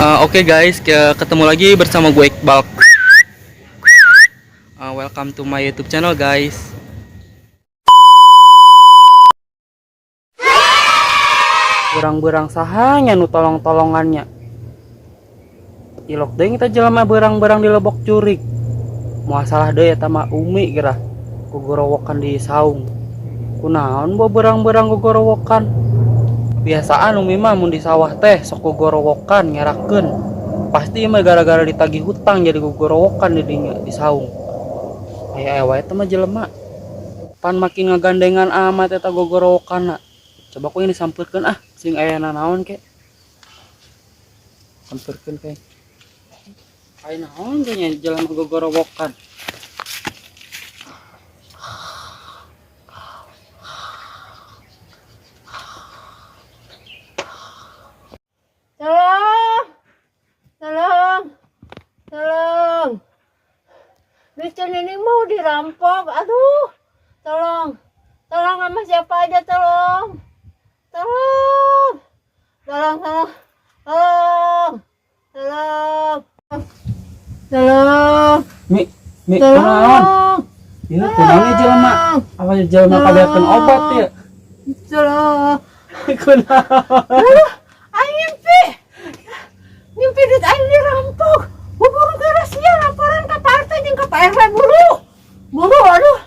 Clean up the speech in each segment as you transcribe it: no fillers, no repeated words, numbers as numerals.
Oke guys, ketemu lagi bersama gue, Iqbal. Welcome to my YouTube channel, guys. Berang-berang saha nya nu tolong-tolongannya. Ilok deui kita jelema berang-berang dilebok jurig. Moal salah deui eta mah Umi geura. Gogorowokan di saung. Kunaon bawa berang-berang gogorowokan? Biasaan Umi mah mun di sawah teh sok gogorowokan, ngerakeun. Pasti mah gara-gara ditagih hutang jadi gogorowokan di dinya di saung. Aya aya wae teh mah jelema. Pan makin ngagandengan amat eta gogorowokanna. Coba ku ini sampeurkeun ah, sing aya naon ke. Sampeurkeun ke. Aya naon kayaknya jelema gogorowokan. Tolong, tolong, tolong. Duit ini mau dirampok. Aduh, tolong, tolong sama siapa aja tolong. Tolong, tolong, tolong, tolong, tolong, tolong, Mi, Mi, kunaon? tolong, Ieu kunaon ieu jelema? Apa jelema kabeakeun obat ya? Tolong. Kunaon? Aduh, aing ngimpi. Ngimpi duit aing dirampok. Buru geura sia laporan ka Pak RT jeung ka Pak RW buru. Buru, aduh.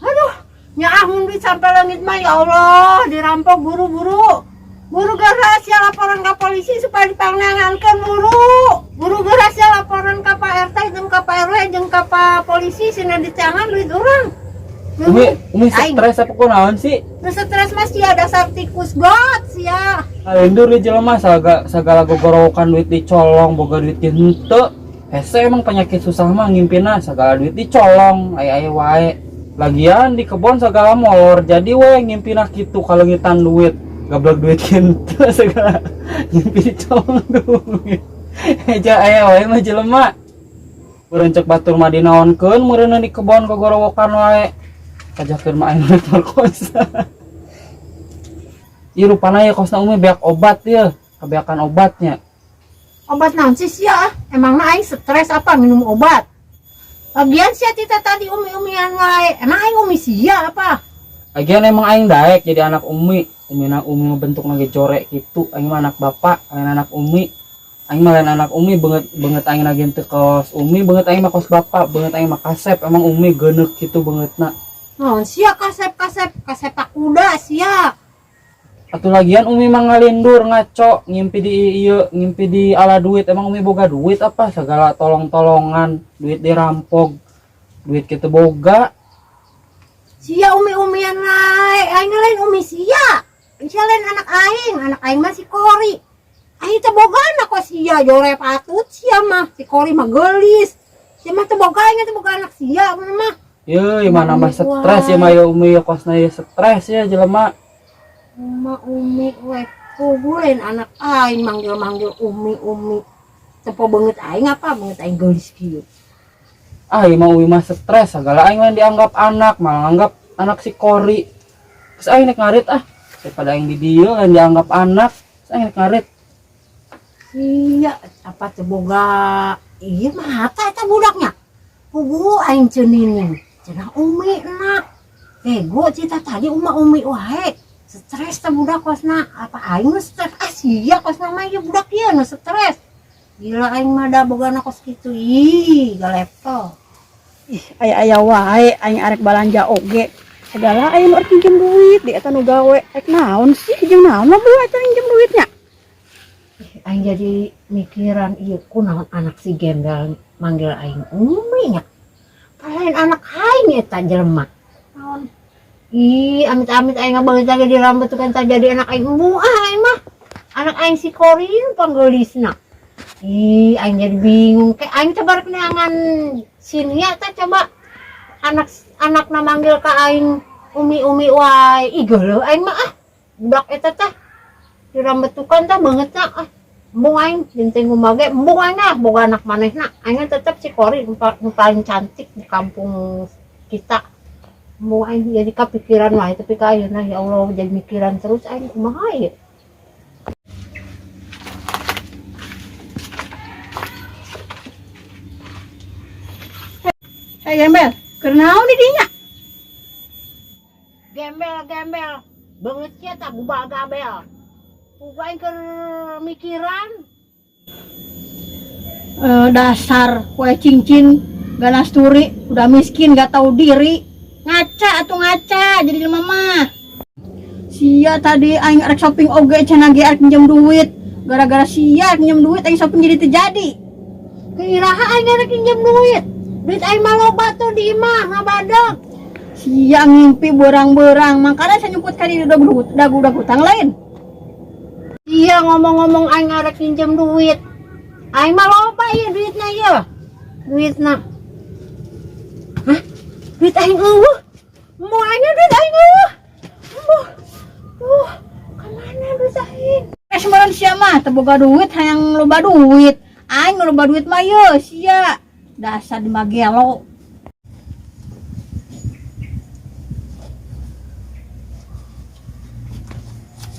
Aduh, nyaah mun duit sampai leungit mah, ya Allah, dirampok, buru-buru. Buru geura sia laporan ka polisi supaya dipangneangankeun, buru. Buru geura sia laporan ka Pak RT jeung ka Pak RW jeung ka Pak polisi sina diteangan duit urang. Umi, Umi Aing. Stres apa kunaon sih? Nu stres mah sia, dasar tikus got sia. Kalindur di jelema sagala gogorowokan, duit dicolong, boga duit ge henteu. Hese emang penyakit susah mah ngimpina sagala duit dicolong, aya aya wae. Lagian di kebon sagala molor, jadi we ngimpina kitu kaleungitan duit. Gablek duit henteu, sagala ngimpi dicolong duit. Eja aya wae mah jelema. Beureun cek batur mah dinaonkeun meureunna di kebon gogorowokan wae. Kajakeun mah aing rek merkosa. Ieu rupana ya kosna Umi beak obat ya, kebeakan obatnya. Obat naon sih sia? Emangna aing stres apa minum obat? Lagian sia tita tadi umi-umian wae. Emang aing umi sia apa? Lagian emang aing daek jadi anak Umi. Umi na Umi mah bentuk lagi jorek gitu. Aing mah anak bapak, lain anak Umi. Aing mah lain anak Umi, beungeut beungeut aing lagi teu kos Umi, beungeut aing mah kos bapak, beungeut aing mah kasep. Emang Umi geuneuk gitu beungeutna. Naon sia kasep kasep kasep kuda sia. Atuh lagian Umi mah ngalindur ngaco, ngimpi di ieu, ngimpi di ala duit. Emang Umi boga duit apa? Segala tolong-tolongan, duit dirampok. Duit kitu boga. Sia umi-umian wae. Aing lain umi sia. Sia lain anak aing, anak aing mah si Kori. Aing teh boga anak kok sia jore patut sia mah. Si Kori mah geulis. Sia mah teu boga, aing teh boga anak sia mah. Ye, mana mah Umi stres ya mah ya Umi ya kosna ya stres ya jelema. Uma umi we kuburin anak aing manggil-manggil umi umi. Tepo beungeut aing apa, beungeut aing geulis kieu. Ah, ieu mah Umi mah stres segala aing mah dianggap anak, malah nganggap anak si Kori. Terus aing nek ngarit ah, daripada aing di dieu lain dianggap anak, terus aing nek ngarit. Iya, apa teu boga ieu mah hata eta budaknya. Pugu aing ceuninin. Cenah umi enak. Bego cita tadi uma umi wae. Stres teh budak kosna. Apa aing nu stres? Ah sia kosna mah ieu budak ieu nu stres. Gila aing mah da boga anak kos kitu. Ih, galepel. Ih, aya-aya wae aing arek balanja oge. Segala aya nu arek minjem duit di eta nu gawe. Rek naon sih, jeung naon mah bu eta minjem duitnya? Aing jadi mikiran ieu, kunaon anak si gembel manggil aing umi nya. Lain anak aing eta jelema. Naon? Ih, amit-amit aing ngabeuli lagi di rambut tuh kan jadi anak aing, embung ah aing mah. Anak aing si Korin panggelisna. Ih, aing jadi bingung. Kayak aing coba rek neangan sinia teh coba anak anakna manggil ka aing umi-umi wae. Ih, geuleuh aing mah ah. Budak eta teh dirambetukan teh beungeutna ah. Embung aing jenting ngumage, embung aing ah boga anak manehna. Aing tetep si Kori nu paling cantik di kampung kita. Embung aing jadi kepikiran wae tapi ka ayeuna, ya Allah, jadi mikiran terus aing kumaha ieu. Gembel, keur naon di dinya? Gembel gembel, beungeut sia tak gubal gabel. Puguh aing keur mikiran. Eh, dasar kue cincin ganas turi, udah miskin gak tahu diri. Ngaca atau ngaca jadi jelema mah. Sia tadi aing arek shopping oge cenah ge arek minjem duit. Gara-gara sia arek minjem duit aing shopping jadi terjadi. Iraha aing arek minjem duit. Duit aing mah loba tuh di imah ngabadeg. Sia ngimpi berang-berang, makanya saya nyumput kali udah udah hutang lain. Iya ngomong-ngomong aing arek minjem duit. Aing mah loba ieu duitna ieu. Duitna. Hah? Duit aing euweuh. Mau aing duit aing euweuh. Embuh. Kemana duit aing? Eh sembaran sia mah teu boga duit hayang loba duit. Aing loba duit mah ye sia. Dasar di magelo.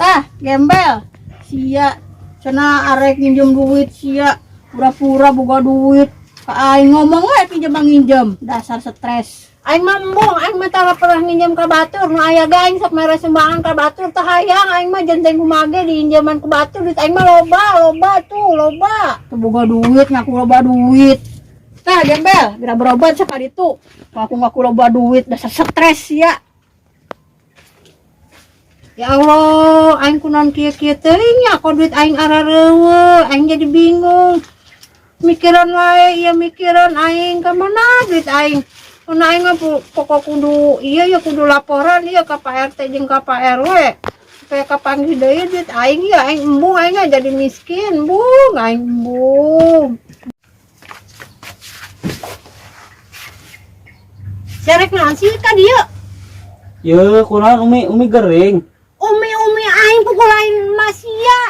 Tah, gembel. Sia cenah arek nginjem duit sia pura-pura boga duit. Ka aing ngomong we pinjem nginjem, dasar stres. Aing mah embung, aing mah tara pernah nginjem ka batur, nu aya ge aing sok mere sumbangan ka batur teu hayang aing mah jenteng kumage diinjeman ku batur duit aing mah loba, loba tuh, loba. Teu boga duit ngaku loba duit. Tah gembel, geura berobat sakali itu. Ngaku ngaku loba duit, dasar stres ya. Ya Allah, aing kunaon kieu-kieu teuing nya kok duit aing arareuweuh, aing jadi bingung. Mikiran wae, ieu mikiran aing ka mana duit aing. Kuna aing mah pokok kudu iya ya kudu laporan ieu ka Pak RT jeung ka Pak RW. Supaya kapanggih deui duit aing ya aing embung aing mah jadi miskin, embung aing embung. Serek naon sih ka dieu? Ye, kunaon Umi? Umi gering. Umi-umi aing pukul lain masia.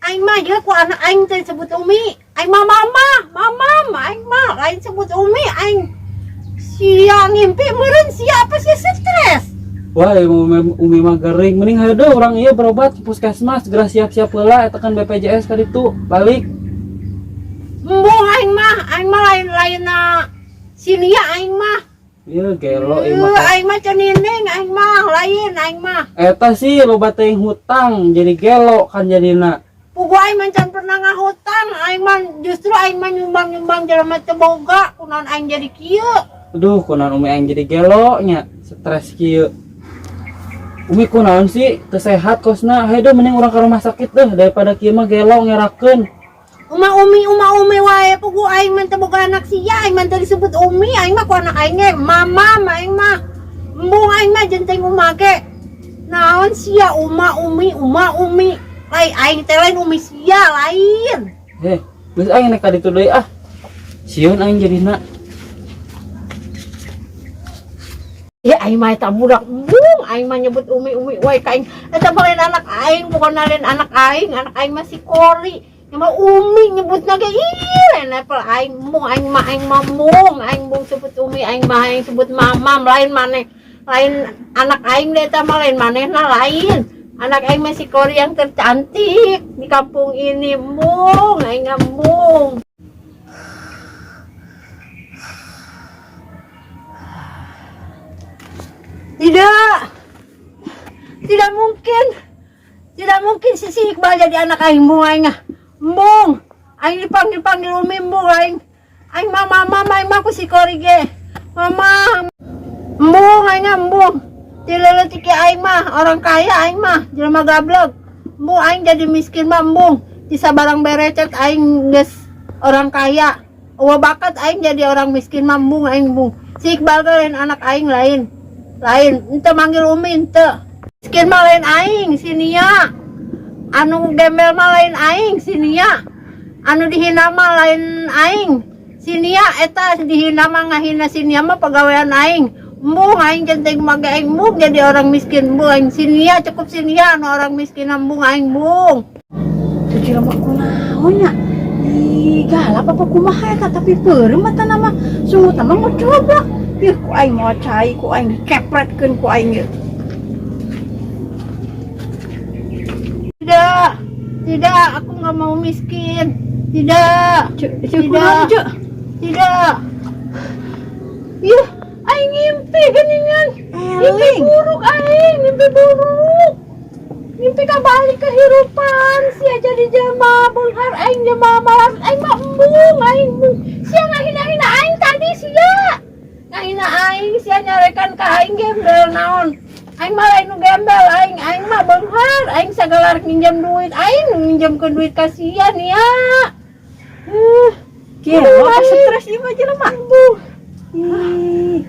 Aing mah ieu ku anak aing teh sebut umi. Aing mah mama, mama aing mah lain sebut umi aing. Sia ngimpi meureun sia apa sih stres? Wah, Umi mah gering. Mending hayo deh urang ieu berobat ke puskesmas, segera siap-siap heula eta kan BPJS ka ditu, balik. Embung aing mah lain-lain sinia aing mah. Ieu gelo ieu mah. Aing mah cenining aing mah lain aing mah. Eta sih loba teuing hutang jadi gelo kan jadina. Puguh aing mah can pernah ngahutang, aing mah justru aing mah nyumbang-nyumbang jelema teu boga, kunaon aing jadi kieu. Aduh, kunaon Umi aing jadi gelo nya, stres kieu. Umi kunaon sih teu sehat kosna, hayo deh mending urang ka rumah sakit deh daripada kieu mah gelo ngerakeun. Uma umi uma umi wae puguh aing mah teu boga anak sia, aing mah teu disebut umi, aing mah ku anak aing ge mama mah aing mah. Embung aing mah jenteng uma ge. Naon sia uma umi uma umi. Lain aing teh lain umi sia lain. Heh, geus aing nek ka ditu deui ah. Sieun aing jadina. Ya aing mah eta budak embung, aing mah nyebut umi umi wae ka aing. Eta mah lain anak aing, bukan lain anak aing mah si Kori. Nya mah umi nyebutna ge ih lain level aing embung, aing mah embung, aing embung sebut umi, aing mah aing sebut mamam, lain maneh. Lain anak aing deh eta mah lain manehna lain. Anak aing mah si Kori yang tercantik di kampung ini embung, aing embung. Tidak. Tidak mungkin. Tidak mungkin si Iqbal jadi anak aing embung aing ah. Embung. Aing dipanggil-panggil umi embung aing. Aing mama mama aing mah ku si Kori ge. Mama. Embung aing ah, embung. Tileuleut ki aing mah orang kaya aing mah jelema gablek. Embung aing jadi miskin mah embung. Di sabarang berecet aing geus orang kaya. Eueuh bakat aing jadi orang miskin mah embung aing embung. Si Iqbal ge lain anak aing lain. Lain, ente manggil umi ente. Miskin mah lain aing si Nia. Anu gembel mah lain aing si Nia. Anu dihina mah lain aing si Nia. Eta dihina mah ngahina si Nia mah pegawaian aing. Embung aing jenteng mage aing embung jadi orang miskin embung aing si Nia cukup si Nia anu orang miskin embung aing embung. Tuh jelema kunaon nya? Ih, galap apa kumaha eta tapi peureum mah tanah mah sungut mah mau coba. Ih, ku aing mau cai, ku aing dikepretkeun ku aing ieu. Tidak, tidak, aku nggak mau miskin. Tidak, Cek, cek Tidak. kunaon, cek? Tidak. Ih, aing ngimpi geningan. Mimpi Eling. Buruk aing, mimpi buruk. Mimpi kabalik kehidupan, sia jadi jelema beunghar, aing jelema malas, aing mah embung, aing embung. Sia ngahina-hina aing tadi sia. Ngahina aing, sia nyarekan ka aing gembel naon. Aing mah lain nu gembel, aing aing mah beunghar, aing sagala rek minjem duit, aing nu minjemkeun duit ka sia nih ya. Kieu Aduh, apa aing. Stres ieu mah jelema. Embung. Ih,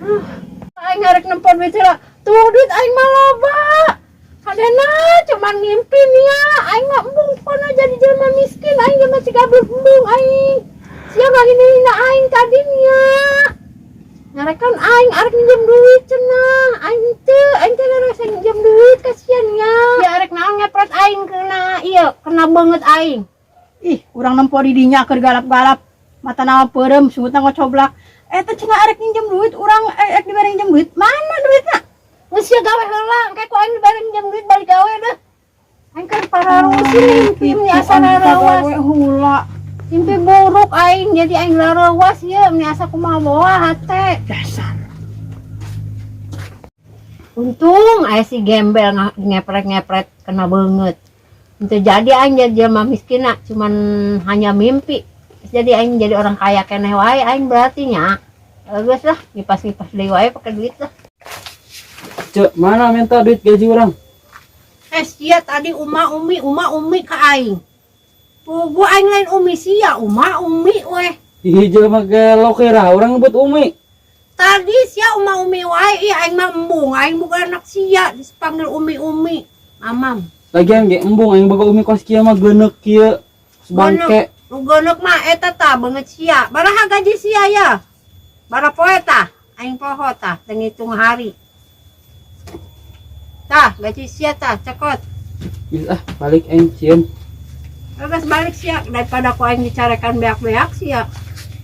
Aing ngarek nempo duit heula. Tuh duit aing mah loba. Kadena cuman ngimpi nih ya. Aing mah embung pokona jadi jelema miskin, aing jelema cigablek embung aing. Sia ngahina aing tadi nih ya. Nyarekan aing arek minjem duit cenah. Aing teu, aing teh rasa minjem duit kasihan ya. Ya arek naon ngepret aing kena iya, kena banget aing. Ih, urang nempo di dinya keur galap-galap. Mata nawa peureum, sungutna ngocoblak. Eta cenah arek minjem duit, urang rek dibere minjem duit. Mana duitna? Geus sia gawe heula, engke ku aing dibere minjem duit balik gawe deh. Aing kan pararusin mimpi meni asa rarawas. Gawe heula. Mimpi buruk aing jadi aing rarawas ya, meni asa kumaha bawa hate. Dasar. Untung aya si gembel ngepret-ngepret kena banget. Itu jadi aing jadi jelema miskin nak, cuman hanya mimpi. Jadi aing jadi orang kaya keneh wae aing berarti nya. Geus lah, ngipas-ngipas deui wae pakai duit lah. Cek, mana minta duit gaji urang? Eh sia tadi uma umi uma umi ka aing. Pugu aing lain umi sia, uma umi weh. Ih, jelema gelo kira urang nyebut umi. Tadi sia uma umi wae, ih aing mah embung, aing bukan anak sia dipanggil umi umi. Mamam. Lagian ge embung aing boga umi kos kieu mah geuneuk kieu. Bangke. Nu geuneuk mah eta tah beungeut sia. Baraha gaji sia ya? Bara poe tah? Aing poho tah, teu ngitung hari. Tah, gaji sia tah, cekot. Geus ah, balik aing sieun. Geus balik sia daripada ku aing dicarekan beak-beak sia.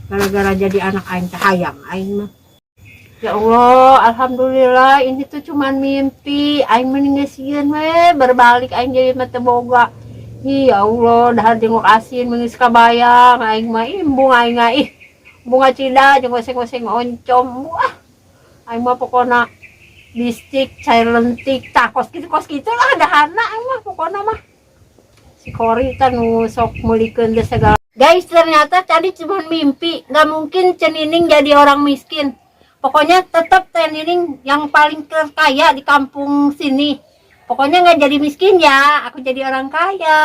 Gara-gara jadi anak aing teh hayang aing mah. Ya Allah, alhamdulillah ini tuh cuman mimpi. Aing mending sieun we berbalik aing jadi mah teu boga. Ih, ya Allah, dahar jenguk asin geus kabayang aing mah embung aing mah ih. Bunga cida jeung oseng-oseng oncom. Wah. Aing mah pokona bistik, cair lentik, tah kos kitu lah daharna aing mah pokona mah. Si Kori tah nu sok meulikeun teh segala. Guys, ternyata tadi cuma mimpi. Nggak mungkin Cenining jadi orang miskin. Pokoknya tetap Cenining yang paling terkaya di kampung sini. Pokoknya nggak jadi miskin ya. Aku jadi orang kaya.